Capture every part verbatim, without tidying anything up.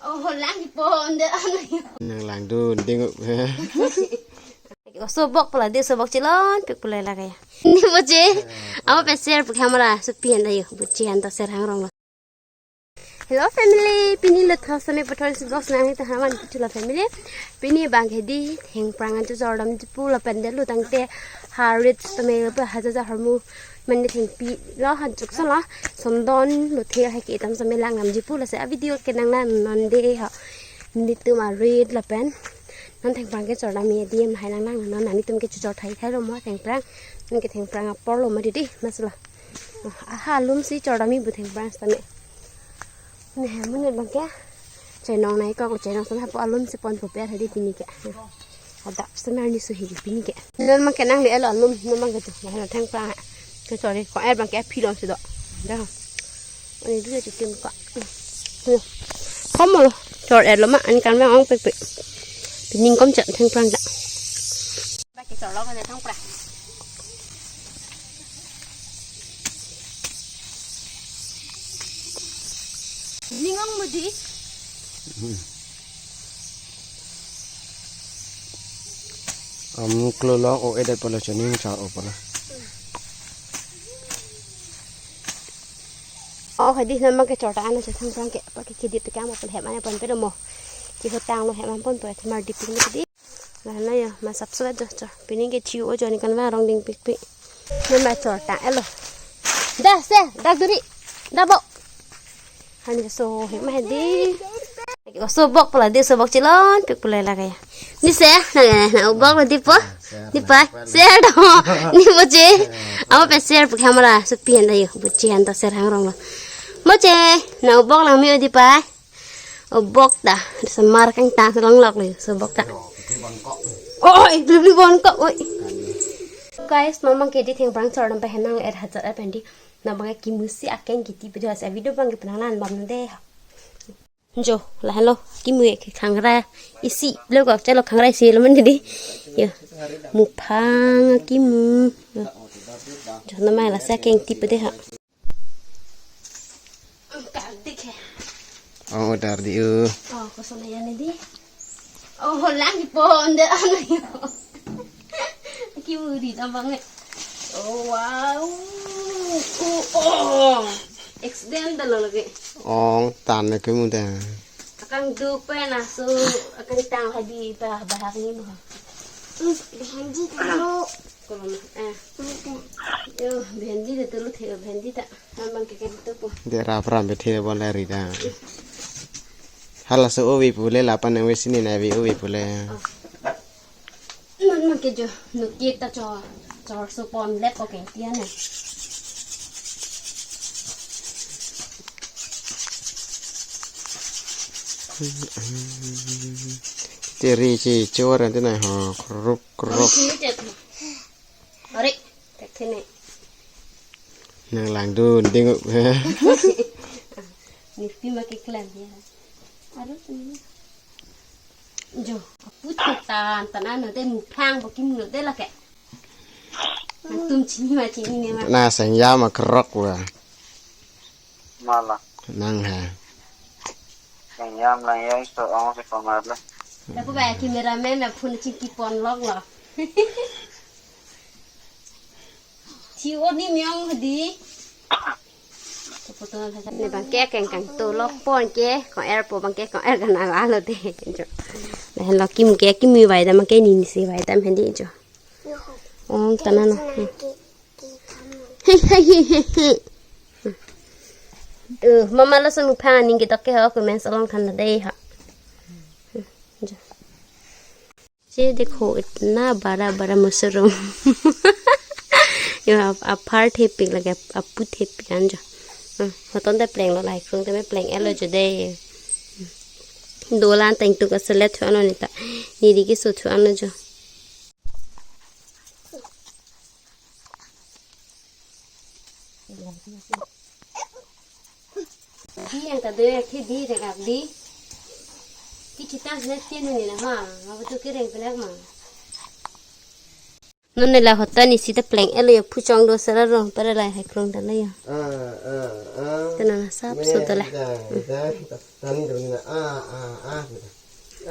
Oh, lang po, ande ano yun? Nang lang dun, ding. Oso bok pala di, oso bok chilon pik pula lagi ya. Ni mo je. Amo peser pik hamara supi anda yo. Buchi anda ser hangrong lo. Hello family, pini lo thasa me pathor si vlogs nang ita haman chula family. Pini bang ke di thengprang an chojor dam jipu lapen delu tangte harit tame pa haja ja hormu mandi thengpi lo hanjuk son lo sondon lo the hai ke tam same lang nam jipu lasi a video ke nang lang non de ha. Nitum arit lapen non thengprang ke chor dam me di ma hai nang lang non nitum ke chojor thai thai lo mo thengprang. Non ke thengprang apor lo ma di di mas lo. Aha, alum si chor dam me bu thengprang sitame. Neh, mane bang ke. Chainong nai kok, chainong sitame hapu alum si pon puper hadi pini ke. Adap sitame arni suhi di pini ke. Non bang ke nang le elo alum, non bang ke tu. Neh, thengprang. Ke sorry, ko er bang ke phi long si do. Dah. Ani dulu cuci muka. Kamu lo, chor er lo ma, ani kan bang ong pek pek. Pining kom cek thengprang dak. Baki chor lo kan thengprang. Ning ong mo di. Amuk lo long o edet pala chani char o pala. Oh, hadi nama ke chor ta ana thengprang ke pa ke kidi pe kam pala hem ana pon pe lo mo. Ki hotang lo hem an pon pe thamar di pin di. Lah na ya, ma sap suat jo, jo. Pining ke thiu o jo ni kan ma rong ding pik pik. Ni ma chor ta elo. Da se, da duri. Da bo. Hani so he ma di. Oso bok pala di, oso bok chilon pik pula lagi ya. Ni se, na na na o bok lo di po. Di pa. Ser do. Ni mo je. Amo peser pik hamara supi anda yo. Buchi anda ser hangrong lo. Mo je. Na o bok lang me o di pa. O bok ta, samar kangtang si longlok lo, oso bok ta. Oi, bli bli bon kok, oi. Guys, non bang ke di thengprang chor dam pen henang er hajat apen di. Non bang ke kimu si akeng kiti pe jo asa video bang ke penang lan bam de. Jo, lahenlo, kimu ke khangra isi, lo kok chalo khangra isi lo man di. Yo. Muphang kimu. Yo. Jo, non bang lasi akeng ti pe de ha. Kardik he. Oh, dar di u. Oh, kosong ya ni di. Oh, lang po, ande ano yo. Kimu di tambang eh. Oh, wow. Oh, oh. Accident lo lagi. Ong tan na kimu da. Akang duk pe na so akang tang hadi pa bahak ni mo. Hmm, bhendi ta lo. Kolom, eh. Bhendi ta. Yo, bhendi ta tulu the, bhendi ta. Amang ke kem tu po. De rap ram bethe bon la rida. Hala so ovi pule lapan nang vesini na vi ovi pule. Oh. Non mang ke jo, no ke ta chor, chor so pon lep ko ke tian na. Teri chi chor ante na ho, kruk, kruk. Are, tak kene. Nang lang dun, ding. Ni pi ma ke klan ya. Aro tu ni. Jo, apu tan tan ano de muphang bo kimu lo de la ke. Nangtum chini ma chini ne ma. Na sang ya ma krok wa. Mala. Nang ha. Sang ya ma ya so ong se pamar lo. Lapu ba cameraman na phone chingki pon lok lo. Thiu ni myong di. Ne bang ke keng kang to lok pon ke, ko er po bang ke ko er kan ala lo de. Jo. Lahen lo kimu ke kimu vai dam ke ni ni si vai dam hendi jo. Ong tan ano. He he he he he. Eh, mama lason muphang aning ketok ke ho, comment along than de ha. Jo. ये देखो, इतना बड़ा बड़ा mushroom. Yo, ap-, apar thepik lagi, ap-, apu thepik anjo. Hmm, hoton te pleng lo, lai krung te me pleng elo jo de. Hmm. Dolan teng tu ka selet thu ano nita. Niri keso thu ano jo. Di yang ta doya ke di reng ak di. Ki chita sene tiene ni na ma, ma betul ke reng penak ma. Non ne la hotan isi ta pleng-et lo ya, phu chong do sara ro, para la hai krong ta lo ya. Ah, ah, ah. Tena na sap so ta la. Dai, dai, dai. Tani do ni na. Ah, ah, ah.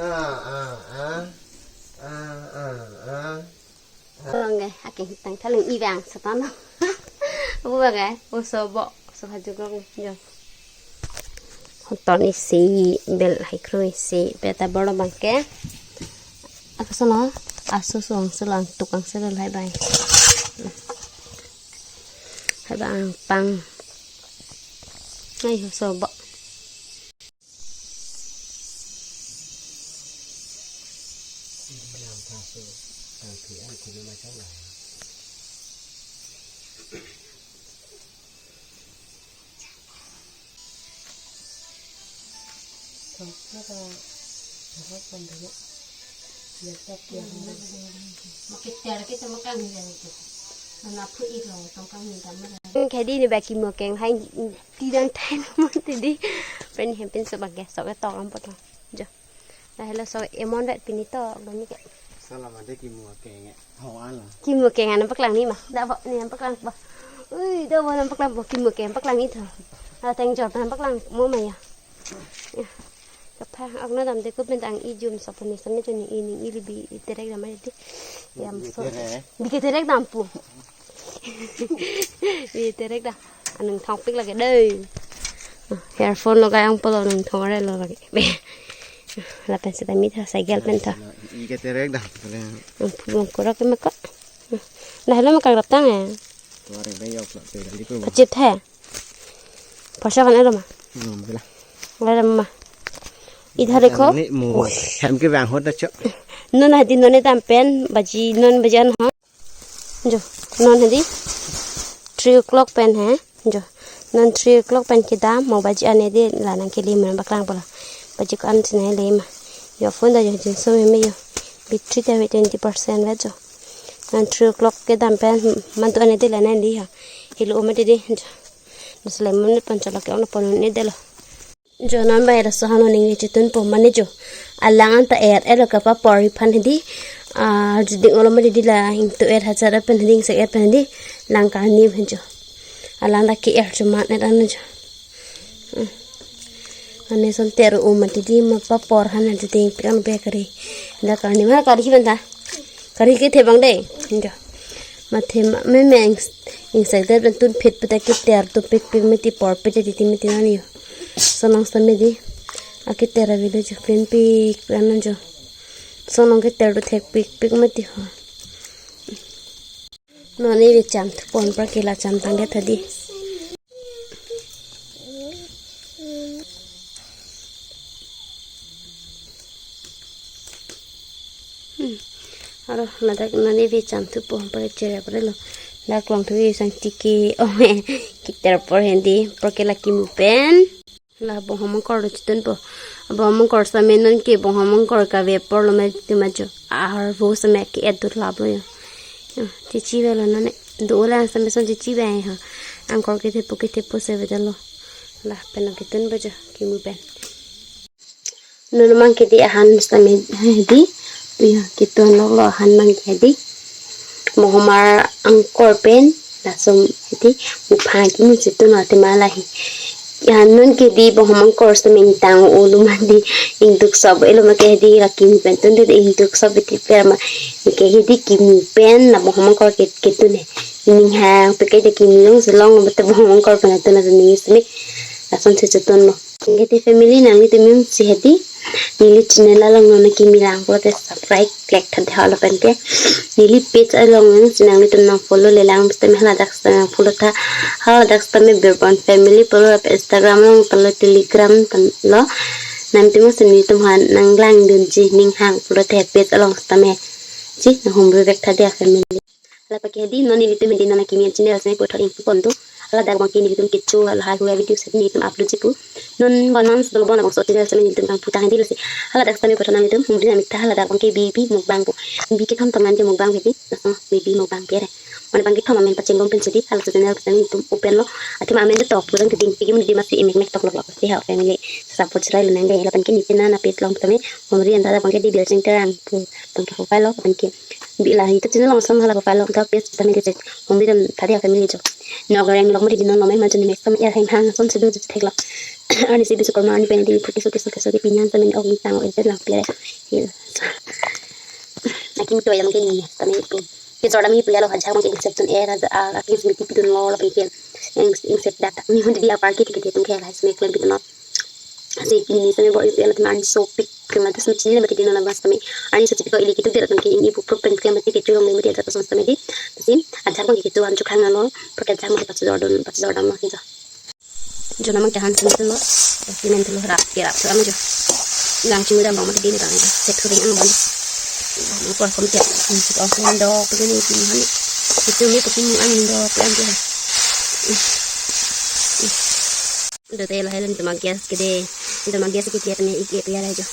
Ah, ah, ah. Ah, ah, ah. Bang ke, ake tang thaling ivang satan. Bu bang ke, oso bo, oso hajuk rong jo. Hoton isi, bel hai krong isi, beta bor bang ke. Ako sono, aso suang selang tukang selal hai bang. Hai bang pang. Ai oso bo. Kedi ni baki mo keng hai tidang thai naman tidi. Pen hem pen so bang ke sok ke tong am poto. Jo. Lahelo sok emon vet pini to bani ke. Salam ade kimu keng. Ho ala. Kimu keng anam paklang ni ma. Da bo ni anam paklang bo. Ui, da bo anam paklang bo, kimu keng paklang ni tho. Ala teng jor anam paklang mo ma ya. Ya. Kapha, ak na dam de ko bentang ijum soponi sami juni ini ili bi iterek dam ai di. Yam so. Iterek. Bi ke terek dam pu. Bi terek da. Anung thong pik lagi dei. Earphone lo kayang polo nung thong are lo lagi. Lapen seta mi tha cycle pen tha. I ke terek da. Pule. Bong kura ke maka. Lahelo maka rap tang eh. Tuare be yok lo te gali ko. Pachit hai. Pasha kan ero ma. Hmm, bila. Ero ma. Idhar dekho. Ni mo. Ham ke bang hot da cho. Non hadi non ne dam pen baji non baji an ho. Jo, non hadi three o'clock pen hai. Jo, non three o'clock pen kedam mo baji an ede la nang keli ma paklang polo. Baji ko-an sene le ma. Yo phone da jo jinso meme yo. Battery ta ve twenty percent ve jo. Non three o'clock kedam pen mantu an ede la nang di ha. Helo ma dede jo. Nasalai mane pon cholok ke ono pon ne delo. Jo non bai raso hano ning chetun po mane jo. Alang anta er er lo kapapor aphan hedi. Ah, juding olo mane di la ingtu er hajar pen hedi, ingse er pen hedi. Lang karni aphan jo. Alang ta ke er chuman er an jo. Hmm. Ane son ter u mati di ma papor han juding pik an be kari. Da karni ma kari hi benda. Kari ke thebang dei. Jo. Mathe ma me me ing, ingse er pen tun phit pita ke ter tu pik pik mati por pita di ti mati nani yo. Sonong sami di. Ake ter avelo jo pin pik pik an jo. Sonong ke ter tu thek pik pik mati ho. Non ne ve cham thu pon pra ke la cham tang ke tha di. Hmm. Aro ladak non ne ve cham thu pon pra chere pra lo. Dak long thu sang tiki ome kiter por hendi por ke la kimu pen. La bonghom angkor lo chitun po. Bonghom angkor same non ke bonghom angkor kave apor lo ma ti ma jo. Ahar vo same ke et dut lap lo yo. Yo, chichi velo nane. Do ola same son chichi ve ha. Angkor ke thepo ke thepo se ve lo. Lapen ok chitun po jo kimu pen. Non mang ke di ahan same di. Yo, chitun lo lo ahan mang ke di. Bonghom angkor pen. Lason hedi, buphang kimu chitun ate ma lahi. Ya, non ke di bonghom angkor same tang ulu ma di ingduk sop elo ma ke hedi la kimu pen tun di ingduk sop iti per ma. Ke hedi kimu pen na bonghom angkor ke, ketun he. Ning hang pe ke de kimu long selong lo bete bonghom angkor pen tun na ning same. Lason si chitun lo. Kete family nanglitum jongsi hedi neli channel along non kimi lang pulote subscribe klek tha de halo pen ke. Neli page along jongsi nanglitum nang follow le lang sitame haladak sitame nang follow tha. Haladak sitame Birbon family pulo lapen Instagram along pulo Telegram pen lo. Nanglitum jongsi nelitum aphan nang langdunji ning hang pulote page along sitame. Ji nang humri vek tha de family. Hala pake hedi non nelitum hedi non akimi channel same puthot ingpu pon do. Haladak abang ke nelitum kecho lahai hua video same nelitum upload jipu. Non one month dolo bon abang so channel same nelitum kangpu tang hedi lasi. Haladak same puthot nanglitum humri nang mik tha haladak abang ke baby mukbang pu. Baby kethom tong an ke mukbang baby. Laso baby mukbang pere. Mane abang kethom amen pacheng bom pen sedi halaso channel same nelitum open lo. Athema amen ketok pulang keding pigi mun di masi imek mek tok lok lok. Si ha family support chrai lo nang de. Lapen ke nelitum na page along tame humri anta abang ke di Biljeng Terang pu abang ke profile lo abang ke. Bila hi ta chini long sang hala pa long ta pes ta mede chet. Hum bidam thadi a family jo. No gareng lok mede dinon lomai ma chini mek tam er heng hang son sedu chet thek lok. Ani si bisu korma ani pen di phuti soke soke soke pinyan ta mede ok ni tang o et lang pia. Hi. Akin to yam ke ni ta mede pin. Ke jorda mi pia lo hajak ma ke sep tun er a akin si mede pidun lo lo pin ke. Ing ing sep dak ni hun di apar ke ke tum ke lai smek lem pidun lo. Si pini seme bor ipi alat ma ani sopik. Kemata seme chini lama titi nona bas kami. Ani sa chipiko ili kitu dera tangke ini ibu prup pen kemati ke chulong lima dia jatuh sama seme di. Tasim ajak bang kitu an chukhang nalo. Pakai ajak bang pasu jordan pasu jordan lo kita. Jona mang kahan sini tuh lo. Simen tuh lo rap kirap tuh anu jo. Nang cuma dambang mati di bang set kuring ang bang. Mangkor kom tiap. Ini sih kau sendok begini sini hani. Itu mi kopi mu angin dok lagi. Dah teh lah, lain tema gas gede. Tema gas gede ni iki pia lah jo.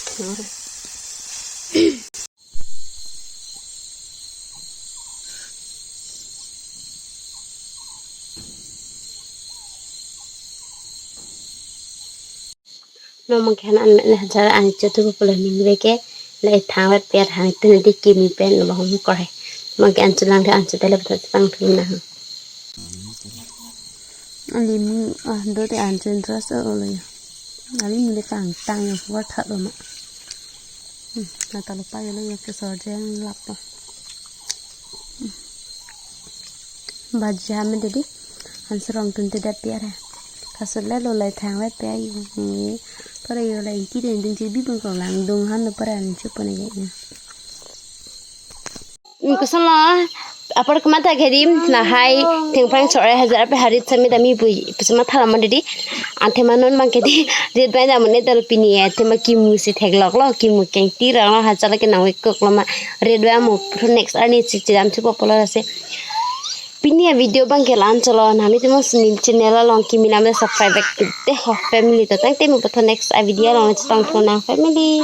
No mang kahan an me le hajar an cho tu pulo ning ve ke le thang vet per hang tu di kimi pen no bahong kor he. Mang ke an chulang ke an chu tele bata tang thu na. Alimi ah do te an chen ras o lo ya. Alimi le tang tang ya war tha lo ma. Hmm, na ta lo pa yo lo ya ke sor jeng lap lo. Hmm. Baja me dedi. An serong tun te dat piar ya. Kasut le lo lai thang le pe ayu. Ni para yo lai ki den ding che bi bung ko lang dung han lo para ni che pon ya. Kusama apar kemata kedim lahai thengphrang chore hajar pe harit sami dami bui pusama thala mandedi. Anthe ma non mang kedi red wine amun edal pini ya, anthe ma kimu si theklok lo, kimu kengti rang lo, hachal ke nang wekok lo ma red wine mo pro next ani chik chidam chu popular ase. Pini a video bang ke lan cholo nami temo sini channel along kimi nam le subscribe back te ho family to tang temo patho next a video along chetong thonang family.